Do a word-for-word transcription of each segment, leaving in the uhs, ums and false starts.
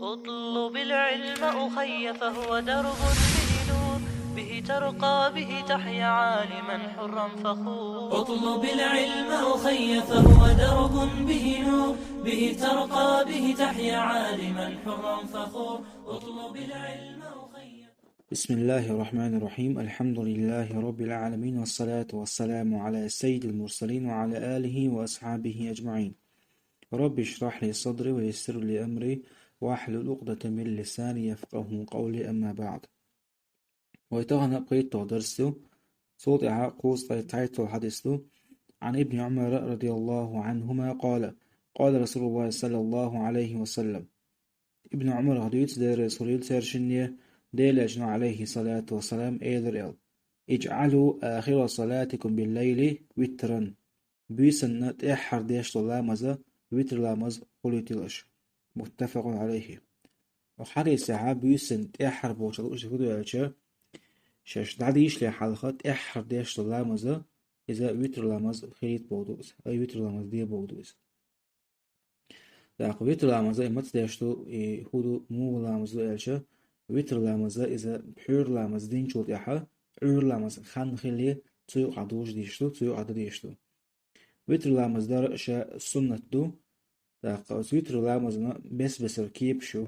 اطلب العلم أخي فهو درب به نور، به ترقى به تحيا عالما حرا فخور. اطلب العلم أخي فهو درب به نور، به ترقى به تحيا عالما حرا فخور. اطلب العلم أخي. بسم الله الرحمن الرحيم. الحمد لله رب العالمين، والصلاة والسلام على سيد المرسلين وعلى آله وأصحابه أجمعين. رب اشرح لي صدري ويسر لي أمري واحلل عقدة من لساني يفقهوا قولي، أما بعد. Вай тахана кхийтталгӀа дарс ду, цул тӀаьхьа кхузткъеи цхьайтталгӀа хьадис ду. عن ابن عمر رضي الله عنهما قال: قال رسول الله صلى الله عليه وسلم. Ибн Умарах дуьйцу, Дела реза хуьлийла цаьршинне, Делан Элчано, алейхи салату вассалам, элира аьлла: اجعلوا آخر صلاتكم بالليل وترا. Буьйсанна тӀаьххьара деш долу ламаз витр ламаз хуьлуьйтийла аша. متفق عليه. Оцу хьадисехь буьйсанна тӀаьххьара бохучу луъуш хӀун ду аьлча, шаьш дӀадийшале хьалха тӀаьххьара деш долу ламаз, иза витр ламаз хилийта бохург ду иза, ай витр ламаз де бохург ду иза. ТӀаккха витр ламаз и маца деш ду, и хӀун ду, муха ламаз ду аьлча, витр ламаз иза пхьуьйра ламаз динчул тӀаьхьа, Ӏуьйра ламаз хан хилале, цу юкъахь дужуш дийш ду, цу юкъахь дан дийш ду. Витр ламаз дар ша суннат ду. ТӀаккха оцу витр ламазна бес-бесара кепаш ю.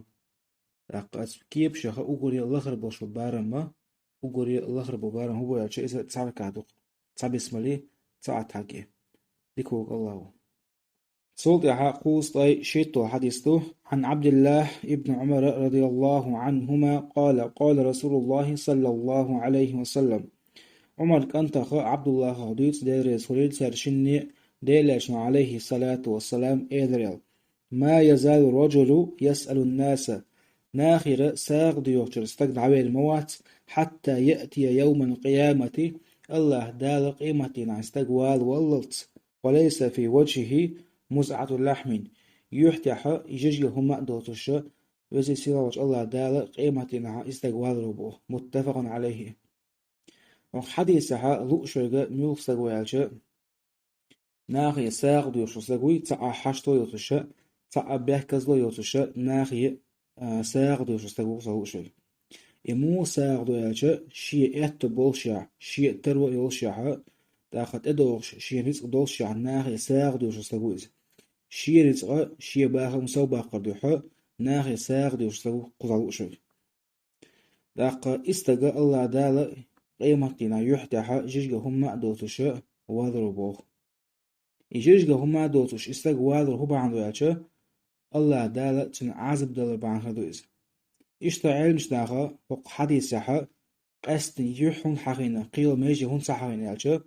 ТӀаккха оцу кепашех уггаре лахара болуш бу барам, уггаре лахара бу барам хӀун бу аьлча, иза цхьа ракаӀат ду, цхьа бисмали, цхьа Ӏатхьаги. Дика ву Аллаху. Цул тӀаьхьа кхузткъеи шийтталгӀа хьадис ду. عن عبد الله بن عمر رضي الله عنهما قال: قال رسول الله صلى الله عليه وسلم. Ӏумар кӀантах Ӏабдуллахах дуьйцу, Дела реза хуьлийла цаьршинне, Делан Элчано, алейхи салату вассалам, элира аьлла: ما يزال الرجل يسأل الناس. Нахера сагӀа доьхучуьра стаг дӀавелла ма вац, حتى يأتي يوم القيامة, Аллахь Дала къематдийнахь стаг валаваллалц, وليس في وجهه مزعة لحم, юьхь тӀехь жижигал хӀума а доцуш, Везачу Сийлахьчу Аллахь Дала къематдийнахь и стаг валаро боху. متفق عليه. Оцу хьадисехь луъуш верг муьлха стаг ву аьлча, нахе сагӀа доьхуш стаг вуй, цхьа а хьашто йоцуш, цхьа а бехказло йоцуш, нахе, а, сагӀа доьхуш стаг ву цо луъуш верг. И муха сагӀа до аьлча, шен аьтто болушехь, шен таро йолушехь, тӀаккха тӀедогӀуш шен рицкъ долушехь, нахе сагӀа доьхуш стаг ву иза. Шен рицкъа, шен бахам совбаккхар дуьхьа, нахе сагӀа доьхуш стаг ву кхузахь луъуш верг. ТӀаккха и стаг Аллахь Дала къематдийнахь юьхь тӀехь жижигал хӀума а доцуш валаро боху. И жижигал хӀума а доцуш и стаг валар хӀун бахьана ду аьлча, Аллахь Дала цуьнан Ӏазап далар бахьана хир ду иза. Иштта Ӏеламнаха хӀокху хьадисехь къаьсттина юьхь хӀунда хьахийна, кхин йолу меже хӀунда ца хьахийна аьлча,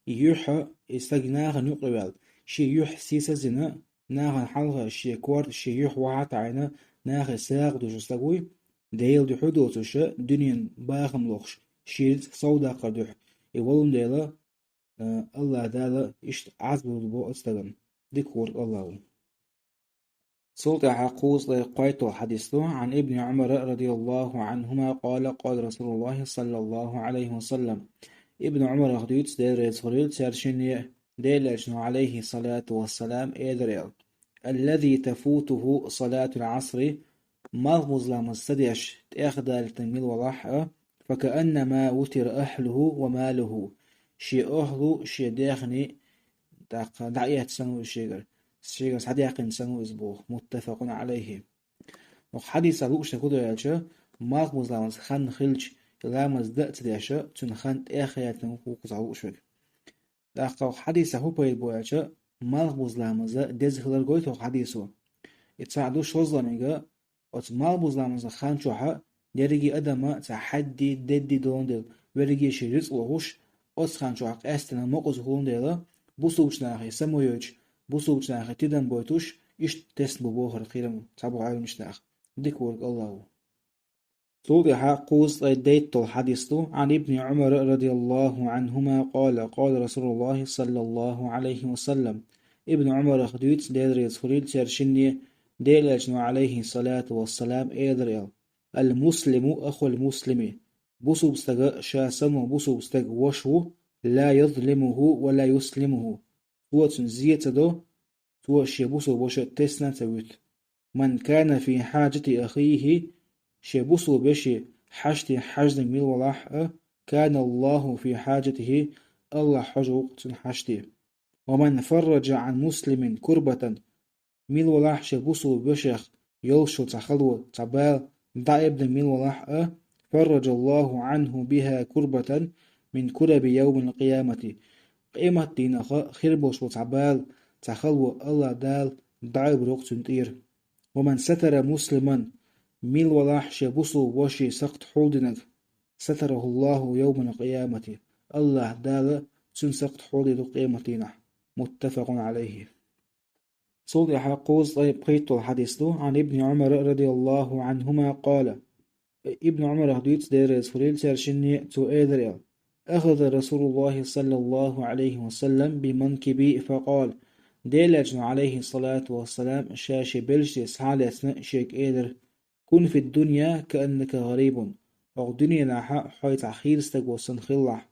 и юьхь, и стаг нахана юкъа ваьлла, шен юьхь сийсаз а йина, нахана хьалха шен корта, шен юьхь вахьа а таӀийна, нахе сагӀа доьхуш стаг вуй, Делан дуьхьа доцуш, дуьненан бахам лохуш, шен рицкъ совдаккхар дуьхьа, и волун дела, а, Аллахь Дала иштта Ӏазап лур бу оцу стагана. Дика ву Аллаху. Цул тӀаьхьа кхузткъеи кхойтталгӀа хьадис ду. عن ابن عمر رضي الله عنهما قال: قال رسول الله صلى الله عليه وسلم. Ибн Умарах дуьйцу, Дела реза хуьлийла цаьршинне, Делан Элчано, алейхи салату вассалам, элира аьлла: الذي تفوته صلاة العصر, малхбуза ламаз ца деш тӀехдалийтинарг мила валахь а, فكأنما وتر أهله وماله, шен охьалу, шен даьхни тӀаккха дӀаэцна санна ву иза шегара, шегара схьадаьккхина санна ву иза боху. متفق عليه. Оцу хьадисехь луъуш дерг хӀун ду аьлча, малхбуза ламаз хан хилча, и ламаз дан а ца деш, цуьнан хан тӀех яьллина ву кхузахь луъуш верг. ТӀаккха оцу хьадисехь хӀун пайда бу аьлча, малхбуза ламаз деза хилар гойту оцу хьадисо. И цхьаъ ду шолгӀаниг, оцу малхбуза ламазан хан чохь дерриге а адам цхьа хьадди, дедди долун дела, верриге шен рицкъ лохуш, оцу хан чохь къаьсттина мукъаза хӀун дела, бусулбачу нахе самайойтуш, бусулбачу нахе тидам бойтуш, иштта тесна бу бохура кхерам цхьаболу Ӏеламнаха. Дика ву Аллаху. Цул тӀаьхьа кхузткъеи дейтталгӀа хьадис ду. عن ابن عمر رضي الله عنهما قال: قال رسول الله صلى الله عليه وسلم. Ибн Умарах дуьйцу, Дела реза хуьлийла цаьршинне, Делан Элчано, алейхи салату вассалам, элира аьлла: المسلم أخو المسلم. Бусулба стага ша санна бусулба стаг ваша ву, لا يظلمه ولا يسلمه. Цо цунна зе ца до, цо шен бусулба ваша тесна а ца вуьту. من كان في حاجة أخيه, шен бусалба веший хьаште хьажнаг мила валахь а, كان الله في حاجته, АллахӀ хьожа ву-кх цун хьаште. ومن فرج عن مسلم كربة, мила валахь шен бусалба вешех йолуш йолу цхьа хало, цхьа бала дӀаайбинарг мила валахь а, فرج الله عنه بها كربة من كرب يوم القيامة. Къематдийнахь хир болуш болу цхьа бала, цхьа хало АллахӀ Дала дӀаайбор ву-кх цуьнан тӀера. ومن ستر مسلما, мила валахь шен бусалба вешин сакхт хьулдинарг, ستره الله يوم القيامة, АллахӀ Дала цуьнан сакхт хьулдийр ду къематдийнахь. متفق عليه. Цул тӀаьхьа кхузткъе пхийтталгӀа хьадис ду, عن ابن عمر رضي الله عنهما قال, Ибн Ӏумарах дуьйцу, Дела реза хуьлийла цаьршинна, цо элира аьлла: أخذ رسول الله صلى الله عليه وسلم بمنكبي فقال, Делан Элчано, عليه الصلاة والسلام, ша шен белшаш схьа а лецна, шега элира: كن في الدنيا كأنك غريب, хӀокху дуьненахь хьо цхьа хийра стаг волуш санна хилалахь,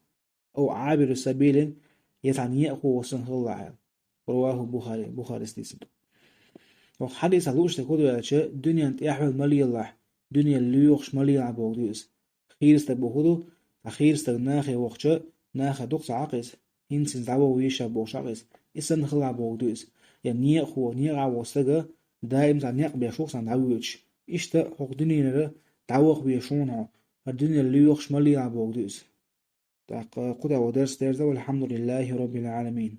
أو عابر سبيل, я цхьа некъахо волуш санна хилалахь аьлла. رواه البخاري, Бухарис дийцина. ХӀокху хьадисехь лууш дерг хӀун ду аьлча, дуьненна тӀаьхьавелла ма лелалахь, дуьненна лоьхуш ма лелахь бохург ду иза. Хийра стаг бохург ду, цхьа хийра стаг нахе вахча, нахе дукха ца Ӏа-кх иза, хӀинца-хӀинца дӀаваха веза ша бохуш Ӏа-кх иза. И санна хилалахь бохург ду иза. Я некъахо, некъахь волу стага даим цхьа некъ беш ву-кх цхьанна дӀавоьдуш. Иштта хӀокху дуьненара дӀаваха везаш ву хьо, хӀара дуьненна лоьхуш ма лелахь бохург ду иза. ТӀаккха кху тӀехь вай дарс дерза, والحمد لله رب العالمين.